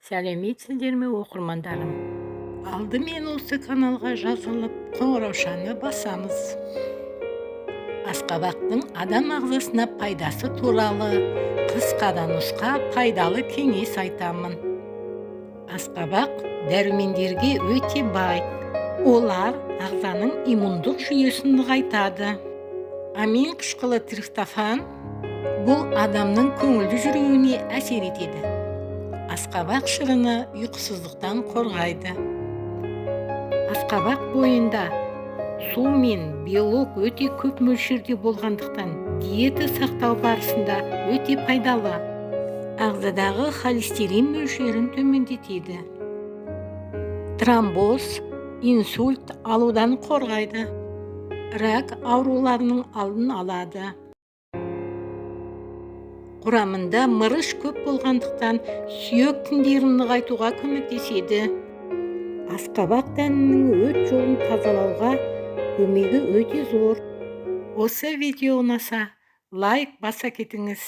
Сәлеметсіздер ме, оқырмандарым! Алдымен осы каналға жазылып, қоңыраушаны басамыз. Асқабақтың адам ағзасына пайдасы туралы қысқа да нұсқа пайдалы кеңес айтамын. Асқабақ дәрумендерге өте бай. Олар ағзаның иммундық жүйесін нығайтады. Амин қышқылы триптофан, бұл адамның көңілді жүруіне әсер етеді. Асқабақ шырыны ұйқысыздықтан қорғайды. Асқабақ бойында су мен белок өте көп мөлшерде болғандықтан, диета сақтау барысында өте пайдалы. Ағзадағы холестерин мөлшерін төмендетеді. Тромбоз, инсульт алудан қорғайды. Рак ауруларының алдын алады. Құрамында мырыш көп болғандықтан, сүйек тіндерін нығайтуға көмектеседі. Асқабақ дәнінің өт жолын тазалауға көмегі өте зор. Осы видео ұнаса, лайк баса кетіңіз.